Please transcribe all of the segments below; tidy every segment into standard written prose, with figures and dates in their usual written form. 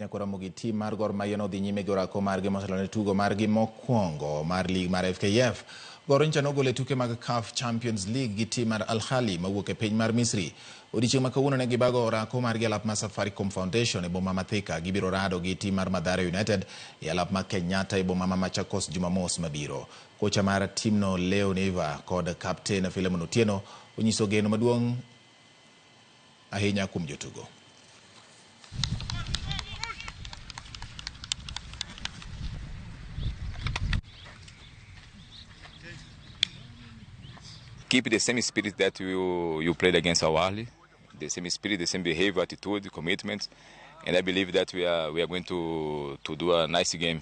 Nyakoromo gi tim mar Gor Mahia nodhi nyime gi orako margi motelo ne tugo margi mokwongo mar lig mar FKF. Gor nyocha nogolo e tuke mag CAF Champions League gi tim mar Al Ahly mawuok e piny mar Misri. Odiechieng' ma kawuono ne gibago orako margi e alap mar Safaricom Foundation e boma ma Thika. Gibiro rado gi tim mar Mathare United e alap mar Kenyatta e boma ma Machakos Jumamos mabiro. Kocha mar timno Leo Neiva kod kapten Philemon Otieno onyiso geno maduong' ahinya kuom jotugo. Keep the same spirit that you played against Al Ahly, the same spirit, the same behavior, attitude, commitment, and I believe that we are going to do a nice game,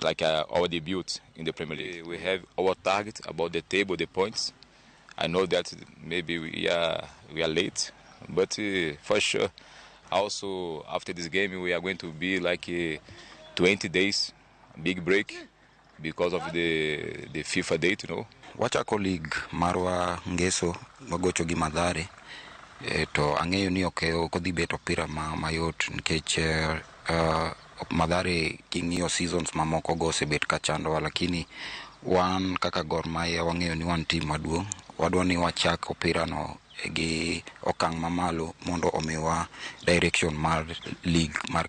like our debut in the Premier League. We have our target about the table, the points. I know that maybe we are late, but for sure, also after this game we are going to be like 20 days, big break because of the FIFA date. Wachako league marwa ngeso wagocho gi Mathare e, to ang'eyo ni ok odhi bet opira ma, mayot nikech Mathare king'iyo seasons mamoko go osebet ka chandowa, lakini wan kaka Gor Mahia wang'eyo ni wan team maduong', wadwa ni wachak opira no gi okang' mamalo mondo omiwa direction mar league mar.